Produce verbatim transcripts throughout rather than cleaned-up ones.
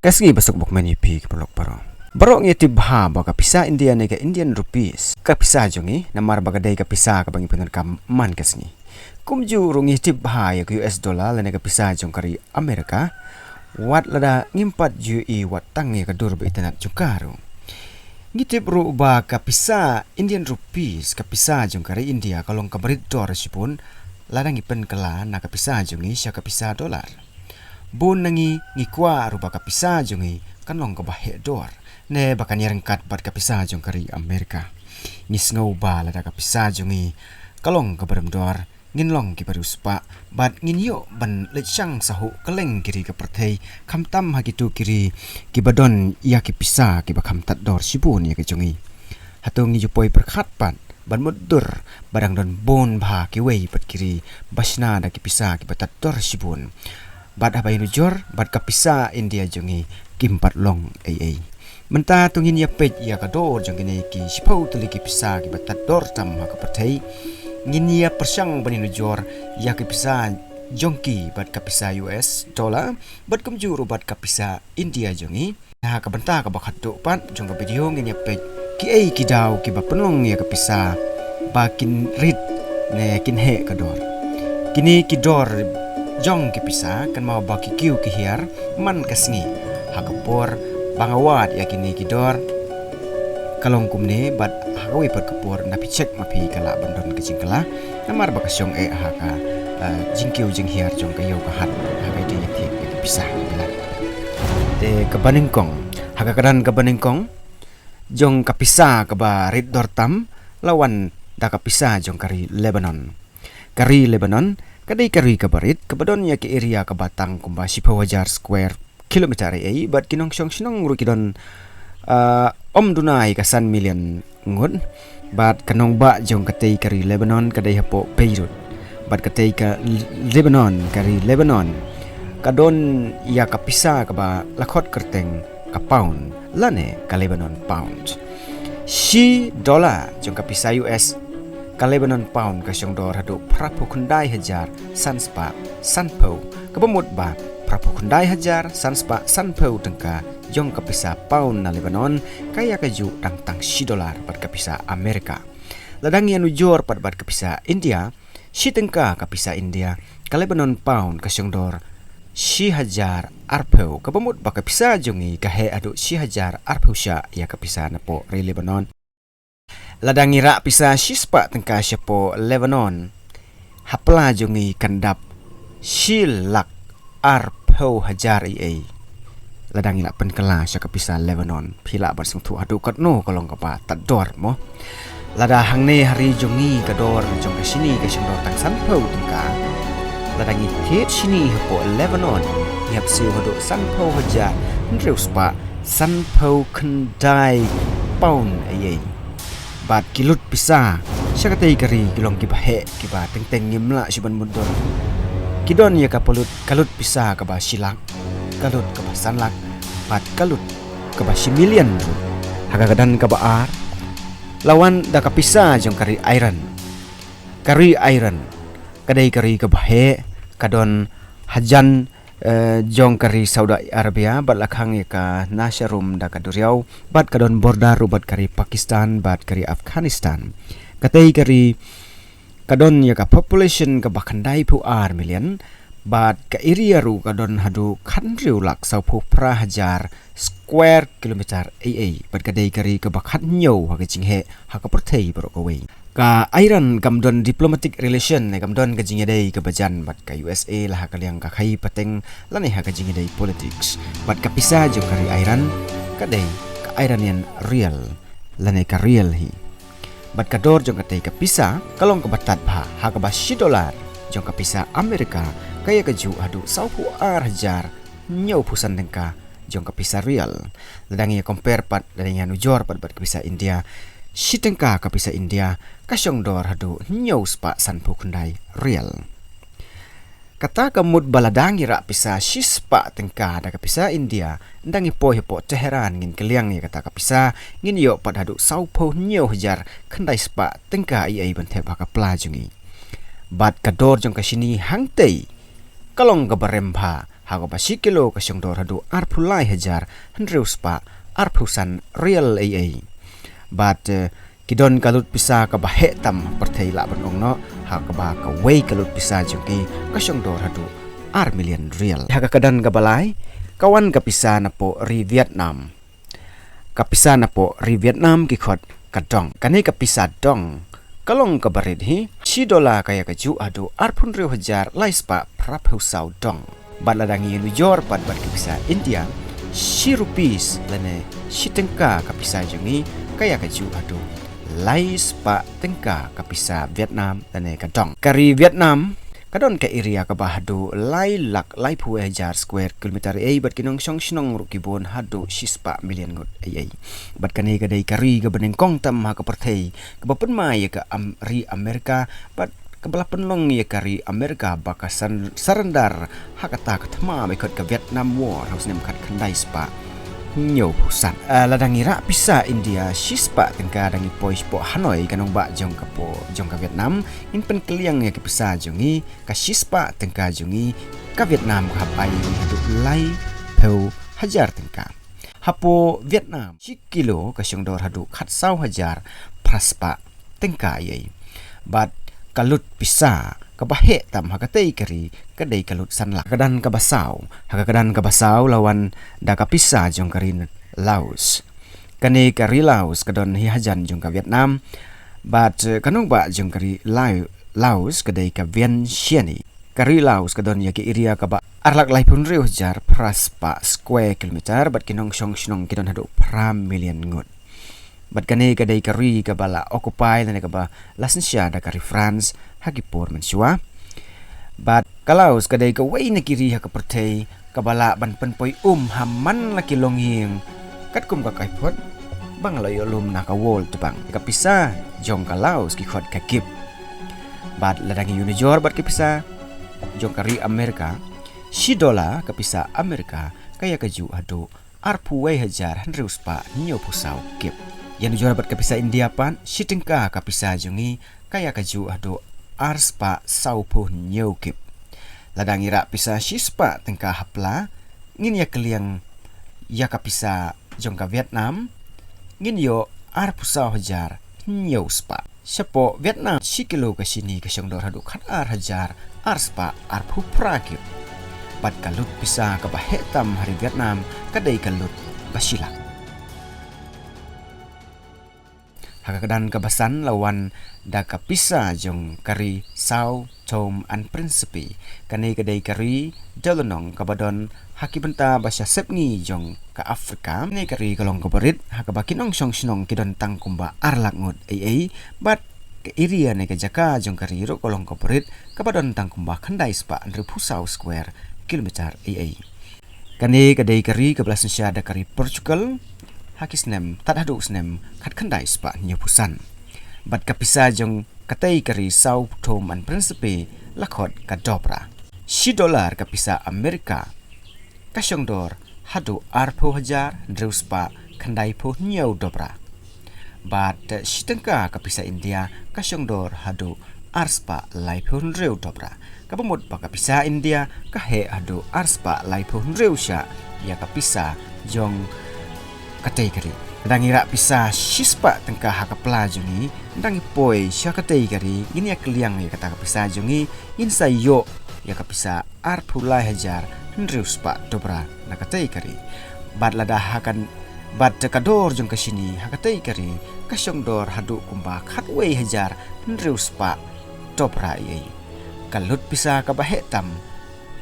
Ka sngi ba suk bok men ïa phi ki paralok baroh. Baroh ngi tip bha ba ka pisa India ne ka Indian rupees, ka pisa jong ngi, namar ba ka dei ka pisa kaba ngi pyndonkam man ka sngi. Kumjuh ruh ngi tip bha ïa ka U S dollar lane ka pisa jong ka ri Amerika, wat lada ngim pat ju ïohi wat tang ïa ka dur ba itynnad jong ka ruh. Ngi tip ruh ba ka pisa Indian rupees, ka pisa jong ka ri India, ka long kaba rit dor shibun lada ngi pynkylla na ka pisa jong ngi sha ka pisa dollar. Bun na ngi ngi kwah ruh ba ka pisa jong ngi kan long kaba heh dor, ne ba kan ïaryngkat bad ka pisa jong ka ri Amerika. Ngi sngew ba lada ka pisa jong ngi ka long kaba rem dor, ngin long kiba riewspah bad ngin ïoh ban leit shang sah kylleng ki ri ka pyrthei, khamtam ha kito ki ri kiba don ïa ki pisa kiba kham tad dor shibun ïa ka jong ngi. Hato ngi ju poi pyrkhat pat ban mutdur ba dang don bun bha kiwei pat ki ri ba shna da ki pisa kiba tad dor shibun? Bad haba ïanujor bad ka pisa India jong ngi, kim pat long ei ei. Mynta to ngin ïa peit ïa ka dor jong kine ki shiphew tylli ki pisa kiba tad dor tam ha ka pyrthei. Ngin ïa pyrshang ban ïanujor ïa ki pisa jong ki bad ka pisa U S dollar, bad kumjuh ruh bad ka pisa India jong ngi. Ha ka bynta kaba khatduh pat jong ka video ngin ïa peit kiei ki daw kiba pynlong ïa ka pisa ba kin rit ne kin heh ka dor. Kine ki dor jong ki pisa, kynmaw ba ki kiew ki hiar man ka sngi. Ha ka por ba nga wad ïa kine ki dor, ka long kumne, bad ha kawei pat ka por, nda phi check ma phi, ka lah ban don ka jingkylla, namar ba ka shong eh ha ka, eh, jingkiew jinghiar jong ka ïew ka hat ha ka ïadei ïa ki, ïa ki pisa. Te kaba nyngkong, ha ka kyrdan kaba nyngkong jong ka pisa kaba rit dor tam, la wan da ka pisa jong ka ri Lebanon. Ka ri Lebanon ka dei ka ri kaba rit, kaba don ïa ka area kaba tang kumba shiphew hajar square kilometer ei ei, bad ki nongshong shnong ruh ki don, ah, ym duna ïa ka san million ngut. Bad ka nongbah jong katei ka ri Lebanon ka dei hapoh Beirut. Bad katei ka L-, Lebanon, ka ri Lebanon, ka don ïa ka pisa kaba la khot kyrteng ka pound, lane ka Lebanon pound. Shi dollar jong ka pisa U S, ka Lebanon pound ka shong dor haduh phraphew khyndai hajar san spah sanphew. Kaba mut ba phraphew khyndai hajar san spah sanphew tyngka jong ka pisa pound na Lebanon, ka ïa kajuh tang tang shi dollar bad ka pisa Amerika. Lada ngi ïanujor pat bad ka pisa India, shi tyngka ka pisa India, ka Lebanon pound ka shong dor shi hajar arphew. Kaba mut ba ka pisa jong ngi ka heh haduh shi hajar arphew shah ïa ka pisa napoh ri Lebanon. Lada ngi rah pisa shi spah tyngka shapoh Lebanon, ha pla jong ngi kan dap shi lak arphew hajar ei ei. Lada ngi lah pynkylla sha ka pisa Lebanon, phi lah ban sngewthuh haduh katno ka long kaba tad dor mo. Lada hangne ha ri jong ngi ka dor jong ka shini ka shong dor tang sanphew tyngka, lada ngi thied shini hapoh Lebanon, ngi hap siew haduh sanphew hajar hynriew spah sanphew khyndai pound ei ei. Bad ki lut pisa sha katei ka ri ki long kiba heh, kiba teng teng ngim lah shuh ban mutdur. Ki don ïa ka palut, ka lut pisa kaba shi lak, ka lut kaba san lak, bad ka lut kaba shi million ruh. Ha ka kyrdan kaba ar, la wan da ka pisa jong ka ri Iran. Ka ri Iran ka dei ka ri kaba heh, ka don hajan, eh, jong ka ri Saudi Arabia, bad la khang ïa ka Nasharun da ka duriaw, bad ka don border ruh bad ka ri Pakistan bad ka ri Afghanistan. Katei ka ri ka don ïa ka population kaba khyndaiphew ar million, bad ka area ruh ka don haduh khathynriew lak sawphew phra hajar square kilometer ei ei, bad ka dei ka ri kaba khathynñiew ha ka jingheh ha ka pyrthei baroh kawei. Ka Iran kam don diplomatic relation, ne kam don ka jingïadei kaba jan bad ka U S A la ha ka liang ka khaïi pateng lane ha ka jingïadei politics. Bad ka pisa jong ka ri Iran ka dei ka Iranian rial, lane ka rial hi. Bad ka dor jong katei ka pisa ka long kaba tad bha, ha kaba shi dollar jong ka pisa Amerika ka ïa kajuh haduh sawphew ar hajar hynñiewphew san tyngka jong ka pisa rial. Lada ngi compare pat, lada ngi ïanujor pat bad ka pisa India, shi tyngka ka pisa India ka shong dor haduh hynñiew spah sanphew khyndai rial. Kata ka mut ba lada ngi rah pisa shi spah tyngka da ka pisa India, ynda ngi poi hapoh Tehran ngin kylliang ïa kata ka pisa, ngin ïoh pat haduh sawphew hynñiew hajar khyndai spah tyngka ei ei ban thep ha ka pla jong ngi. Bad ka dor jong ka shini hangtei ka long kaba rem bha, Ha kaba shi kilo ka shong dor haduh arphew lai hajar hynriew spah arphew san rial ei ei. Bad, eh, ki don ka lut pisa kaba heh tam ha pyrthei lah ban ong noh, ha kaba kawei ka lut pisa jong ki ka shong dor haduh ar million rial. Ha ka kyrdan kaba lai, ka wan ka pisa napoh ri Vietnam. Ka pisa napoh ri Vietnam ki khot ka dong. Kane ka pisa dong ka long kaba rit hi, shi dollar ka ïa ka juh haduh arphew hynriew hajar lai spah phraphew saw dong. Bad lada ngi ïanujor pat bad ka pisa India, shi rupees lane shi tyngka ka pisa jong ngi ka ïa ka juh haduh lai spah tyngka ka pisa Vietnam lane ka dong. Ka ri Vietnam ka don ka area kaba haduh lai lak laiphew hajar square kilometer ei ei, bad ki nongshong shnong ruh ki bun haduh shi spah million ngut ei ei. Bad kane ka dei ka ri kaba nyngkong tam ha ka pyrthei kaba pynmai ïa ka Am-, ri Amerika, bad kaba la pynlong ïa ka ri Amerika ba ka san-, surrender ha kata ka thma ba khot ka Vietnam War ha u snem khatkhyndai spah hynñiewphew san. Ah, lada ngi rah pisa India shi spah tyngka, da ngi poi shapoh Hanoi, ka nongbah jong ka po-, jong ka Vietnam, ngin pynkylliang ïa ka pisa jong ngi, ka shi spah tyngka jong ngi, ka Vietnam ka hap ai ïa ngi haduh laiphew hajar tyngka. Hapoh Vietnam, shi kilo ka shong dor haduh khatsaw hajar phra spah tyngka ei ei. Bad ka lut pisa kaba heh tam ha katei ka ri ka dei ka lut san lak. Ka kyrdan kaba saw, ha ka kyrdan kaba saw la wan da ka pisa jong ka ri Laos. Kane ka ri Laos ka don hi hajan jong ka Vietnam. Bad, eh, ka nongbah jong ka ri Lao-, Laos ka dei ka Vientiane. Ka ri Laos ka don ïa ka area kaba ar lak laiphew hynriew hajar phra spah square kilometer, bad ki nongshong shnong ki don haduh phra million ngut. Bad kane ka dei ka ri kaba la occupy lane kaba la synshar da ka ri France ha ki por mynshuwa. Bad ka Laos ka dei kawei na ki ri ha ka pyrthei kaba lah ban pynpoi um ha man la ki longïing katkum ka kaiphod ba nga la ïoh lum na ka world tbang. Ka pisa jong ka Laos ki khot ka kyat. Bad lada ngi ïanujor bad ka pisa jong ka ri Amerika, shi dollar ka pisa Amerika ka ïa ka juh haduh arphew wei hajar hynriew spah hynñiewphew saw kyat. Ïanujor bad ka pisa India pat, shi tyngka ka pisa jong ngi ka ïa ka juh haduh ar spah sawphew hynñiew kyat. Lada ngi rah pisa shi spah tyngka ha pla, ngin ïa kylliang ïa ka pisa jong ka Vietnam, ngin ïoh arphew saw hajar hynñiew spah. Shapoh Vietnam, shi kilo ka shini ka shong dor haduh khatar hajar ar spah arphew phra kyat. Bad ka lut pisa kaba heh tam ha ri Vietnam ka dei ka lut ba shi lak. Ha ka kyrdan kaba san la wan da ka pisa jong ka ri Sao Tome and Principe. Kane ka dei ka ri dewlynnong kaba don ha ki bynta ba sha sepngi jong ka Afrika. Kane ka ri ka long kaba rit ha kaba ki nongshong shnong ki don tang kumba ar lak ngut ei ei, bad ka area ne ka jaka jong ka ri ruh ka long kaba rit kaba don tang kumba khyndai spah hynriewphew saw square kilometer ei ei. Kane ka dei ka ri kaba la synshar da ka ri Portugal ha ki snem tad haduh snem khatkhyndai spah hynñiewphew san. Bad ka pisa jong katei ka ri Sao Tome and Principe la khot ka dobra. Shi dollar ka pisa Amerika ka shong dor haduh arphew hajar hynriew spah khyndaiphew hynñiew dobra. Bad shi tyngka ka pisa India ka shong dor haduh ar spah laiphew hynriew dobra. Kaba mut ba ka pisa India ka heh haduh ar spah laiphew hynriew shah ïa ka pisa jong katei ka ri. Lada ngi rah pisa shi spah tyngka ha ka pla jong ngi, lada ngi poi sha katei ka ri, ngin ïa kylliang ïa kata ka pisa jong ngi, ngin sa ïoh ïa ka pisa arphew lai hajar hynriew spah dobra na katei ka ri. Bad lada ha kan, bad ka dor jong ka shini ha katei ka ri ka shong dor haduh kumba khatwei hajar hynriew spah dobra ei ei. Ka lut pisa kaba heh tam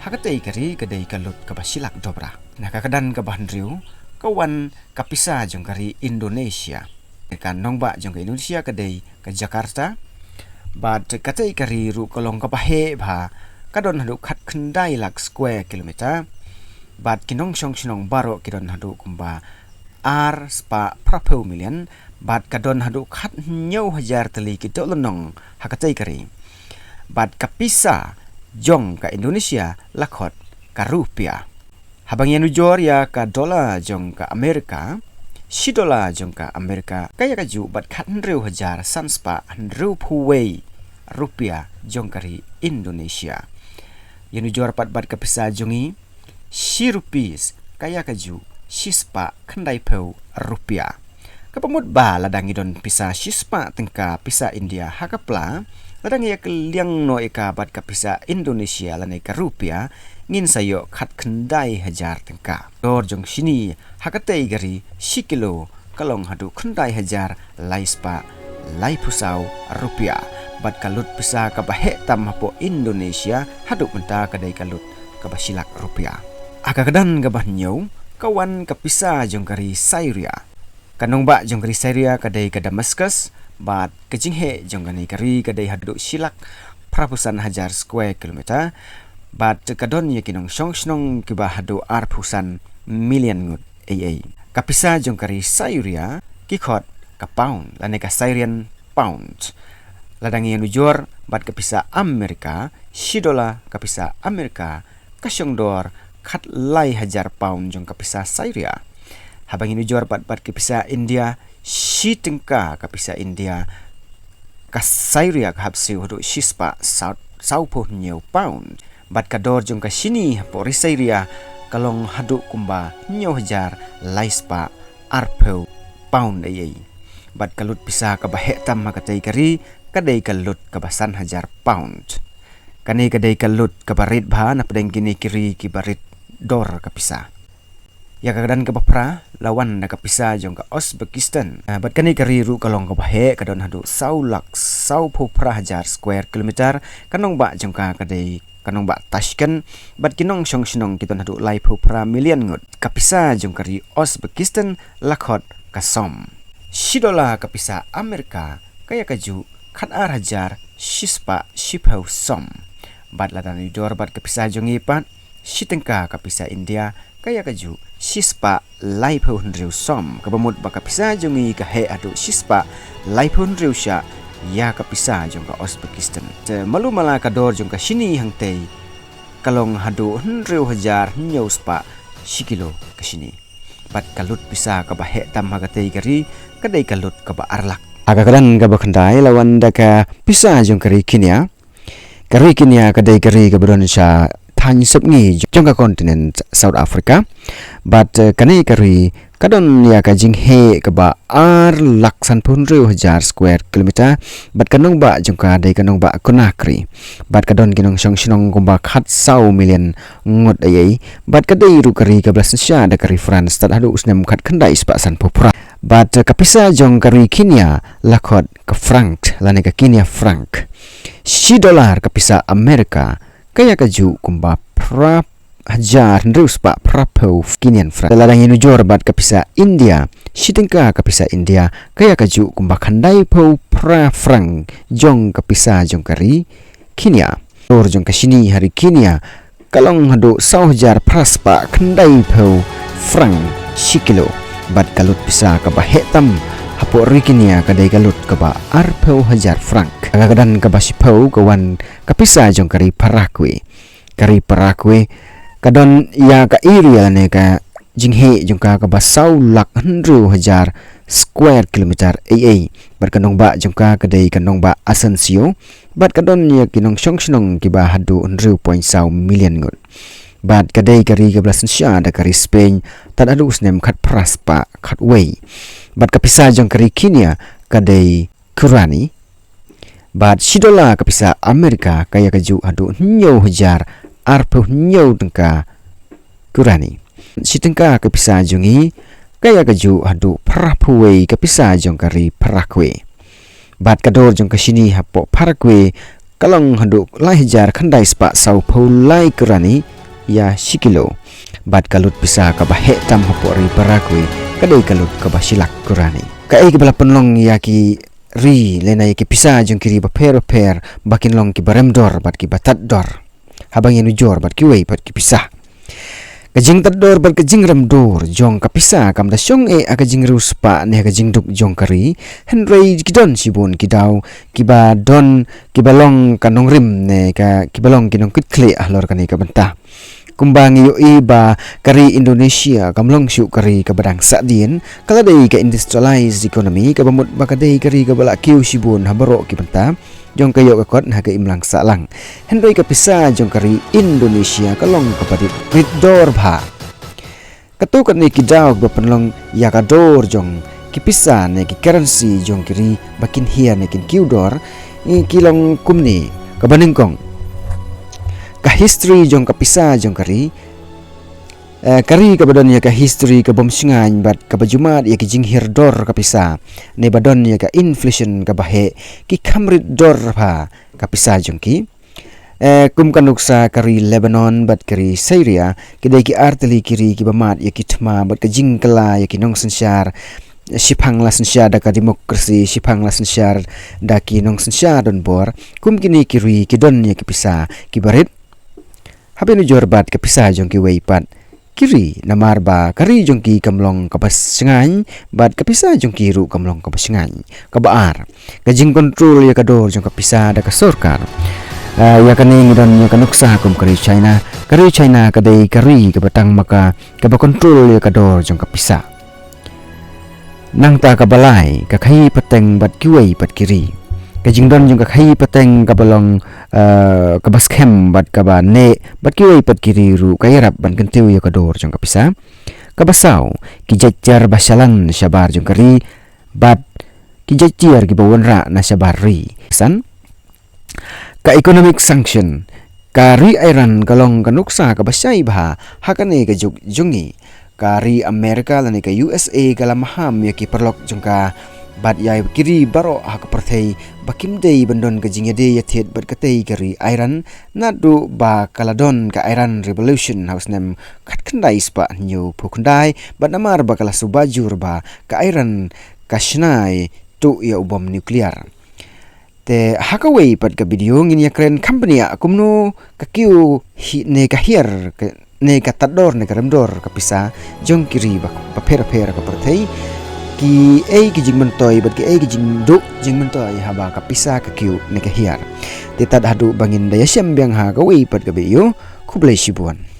ha katei ka ri ka dei ka lut kaba shi lak dobra. Na ka kyrdan kaba hynriew ka wan ka pisa jong ka ri Indonesia. Ka nongbah jong ka Indonesia ka dei ka Jakarta. Bad katei ka ri ruh ka long kaba heh bha, ka don haduh khatkhyndai lak square kilometer. Bad ki nongshong shnong baroh ki don haduh kumba ar spah phraphew million. Bad ka don haduh khathynñiew hajar tylli ki dewlynnong ha katei ka ri. Bad ka pisa jong ka Indonesia la khot ka rupiah. Haba ngi ïanujor ïa ka dollar jong ka Amerika, shi dollar jong ka Amerika ka ïa ka juh bad khathynriew hajar san spah hynriewphew wei rupiah jong ka ri Indonesia. Ïanujor pat bad ka pisa jong ngi, shi rupees, ka ïa ka juh shi spah khyndai phew rupiah. Kaba mut ba lada ngi don pisa shi spah tyngka pisa India ha ka pla, lada ngi ïa kylliang noh ïa ka bad ka pisa Indonesia lane ka rupiah, ngin sa ïoh khat khyndai hajar tyngka. Dor jong shini ha katei ka ri shi kilo ka long haduh khyndai hajar lai spah lai phew saw rupiah. Bad ka lut pisa kaba heh tam hapoh Indonesia haduh mynta ka dei ka lut kaba shi lak rupiah. Ha ka kyrdan kaba hynñiew, ka wan ka pisa jong ka ri Syria. Ka nongbah jong ka ri Syria ka dei ka Damascus, bad ka jingheh jong kane ka ri ka dei haduh shi lak phra phew san hajar square kilometer, bad ka don ïa ki nongshong shnong kiba haduh ar phew san million ngut ei ei. Ka pisa jong ka ri Syria ki khot ka pound, lane ka Syrian pound. Lada ngi ïanujor bad ka pisa Amerika, shi dollar ka pisa Amerika ka shong dor khatlai hajar pound jong ka pisa Syria. Haba ngi ïanujor bad, bad ka pisa India, shi tyngka ka pisa India, ka Syria ka hap siew haduh shi spah saw, saw phew hynñiew pound. Bad ka dor jong ka shini hapoh ri Syria ka long haduh kumba hynñiew hajar lai spah ar phew pound ei ei. Bad ka lut pisa kaba heh tam ha katei ka ri ka dei ka lut kaba san hajar pound. Kane ka dei ka lut kaba rit bha na pdeng kine ki ri kiba rit dor ka pisa. Ïa ka kyrdan kaba phra la wan na ka pisa jong ka Uzbekistan. Ah, bad kane ka ri ruh ka long kaba heh, ka don haduh saw lak saw phew phra hajar square kilometer, ka nongbah jong ka ka dei ka nongbah Tashkent, bad ki nongshong shnong ki don haduh lai phew phra million ngut. Ka pisa jong ka ri Uzbekistan la khot ka som. Shi dollar ka pisa Amerika ka ïa ka juh khat ar hajar shi spah shi phew som. Bad lada ngi ïanujor bad ka pisa jong ngi pat, shi tyngka ka pisa India ka ïa ka juh shi spah lai phew hynriew som, kaba mut ba ka pisa jong ngi ka heh haduh shi spah lai phew hynriew shah ïa ka pisa jong ka Uzbekistan. Te malu mala ka dor jong ka shini hangtei ka long haduh hynriew hajar hynñiew spah shi kilo ka shini. Bad ka lut pisa kaba heh tam ha katei ka ri ka dei ka lut kaba ar lak. Ha ka kyrdan kaba khyndai la wan da ka pisa jong ka ri Kenya. Ka ri Kenya ka dei ka ri kaba don sha thaiñ sepngi jong ka continent South Africa. Bad, eh, kane ka ri ka don ïa ka jingheh kaba ar lak san phew hynriew hajar square kilometer. Bad ka nongbah jong ka dei ka nongbah Conakry. Bad ka don ki nongshong shnong kumba khat saw million ngut ei ei. Bad ka dei ruh ka ri kaba la synshar da ka ri France tad haduh u snem khat khyndai spah san phew phra. Bad, eh, ka pisa jong ka ri Kenya la khot ka franc, lane ka Kenya franc. Shi dollar ka pisa Amerika ka ïa ka juh kumba phra hajar hynriew spah phra phew Kenyan franc. Lada ngi ïanujor bad ka pisa India, shi tyngka ka pisa India ka ïa ka juh kumba khyndai phew phra franc jong ka pisa jong ka ri Kenya. Dor jong ka shini ha ri Kenya ka long haduh saw hajar phra spah khyndai phew franc shi kilo. Bad ka lut pisa kaba heh tam hapoh ri Kenya ka dei ka lut kaba ar phew hajar franc. Ha ka kyrdan kaba shiphew ka wan ka pisa jong ka ri Paraguay. Ka ri Paraguay ka don ïa ka area lane ka jingheh jong ka kaba saw lak hynriew hajar square kilometer ei ei. Bad ka nongbah jong ka ka dei ka nongbah Asunción. Bad ka don ïa ki nongshong shnong kiba haduh hynriew point saw million ngut. Bad ka dei ka ri kaba la synshar da ka ri Spain tad haduh u snem khat phra spah khat wei. Bad ka pisa jong ka ri Kenya ka dei guaraní. Bad shi dollar ka pisa Amerika ka ïa ka juh haduh hynñiew hajar ar phew hynñiew tyngka guaraní. Shi tyngka ka pisa jong ngi ka ïa ka juh haduh phra phew wei ka pisa jong ka ri Paraguay. Bad ka dor jong ka shini hapoh Paraguay ka long haduh lai hajar khyndai spah saw phew lai guaraní ïa shi kilo. Bad ka lut pisa kaba heh tam hapoh ri Paraguay ka dei ka lut kaba shi lak guaraní. Kaei kaba la pynlong ïa ki ri lane ïa ki pisa jong ki ri bapher bapher ba kin long kiba rem dor bad kiba tad dor haba ngi ïanujor bad kiwei pat ki pisa? Ka jingtad dor bad ka jingrem dor jong ka pisa kam da shong eh ha ka jingriewspah ne ha ka jingduk jong ka ri. Hynrei ki don shibun ki daw kiba don, kiba long ka nongrim ne ka, kiba long ki nongkitkhlieh halor kane ka bynta. Kumba ngi ïohi ba ka ri Indonesia kam long shuh ka ri kaba dang sahdien, ka la dei ka industrialized economy, kaba mut ba ka dei ka ri kaba la kiew shibun ha baroh ki bynta. jong ka ïoh ka kot ha ka imlang sahlang. Hynrei ka pisa jong ka ri Indonesia ka long kaba rit, rit dor bha. Katto katne ki daw kiba pynlong ïa ka dor jong ki pisa ne ki currency jong ki ri ba kin hiar ne kin kiew dor, eh, ki long kumne. Kaba nyngkong, ka history jong ka pisa jong ka ri. Eh, ka ri kaba don ïa ka history ka bym shngaiñ bad kaba ju mad ïa ki jinghiar dor ka pisa, ne ba don ïa ka inflation kaba heh, ki kham rit dor bha ka pisa jong ki. Eh, kum ka nuksa, ka ri Lebanon bad ka ri Syria ki dei ki artylli ki ri kiba mad ïa ki thma bad ka jingkylla ïa ki nongsynshar. Shiphang la synshar da ka democracy, shiphang la synshar da ki nongsynshar donbor. Kum kine ki ri ki don ïa ki pisa kiba rit. Haba nujor bad ka pisa jong kiwei pat ki ri, namar ba ka ri jong ki kam long kaba shngaiñ bad ka pisa jong ki ruh kam long kaba shngaiñ. Kaba ar, ka jingkontrol ïa ka dor jong ka pisa da ka sorkar. Ah, ïa kane ngi don ïa ka nuksa kum ka ri China. Ka ri China ka dei ka ri kaba tang ma ka, kaba kontrol ïa ka dor jong ka pisa. Nangta kaba lai, ka khaïi pateng bad kiwei pat ki ri. Ka jingdon jong ka khaïi pateng kaba long, eh, kaba skhem bad kaba neh bad kiwei pat ki ri ruh ka ïarap ban kyntiew ïa ka dor jong ka pisa. Kaba saw, ki jait tiar ba shalan shabar jong ka ri bad ki jait tiar kiba wanrah na shabar ri. San, ka economic sanction. Ka ri Iran ka long ka nuksa kaba shai bha ha kane ka juk jong ngi. Ka ri America lane ka U S A ka la maham ïa ki paralok jong ka bad ïa ki ri baroh ha ka pyrthei ba kim dei ban don ka jingïadei ïathied bad katei ka ri Iran, naduh ba ka la don ka Iran Revolution ha u snem khatkhyndai spah hynñiewphew khyndai, bad namar ba ka la suba jur ba ka Iran ka shna tuh ïa u bom nuclear. Te ha kawei pat ka video ngin ïa kren kham bniah kumno ka kiew hi ne ka hiar ka, ne ka tad dor ne ka rem dor ka pisa jong ki ri ba, bapher bapher ka pyrthei. Ki ei ki jingmyntoi bad ki ei ki jingduh jingmyntoi haba ka pisa ka kiew ne ka hiar. Te tad haduh ba ngin da ïashem biang ha kawei pat ka video. Khublei shibun.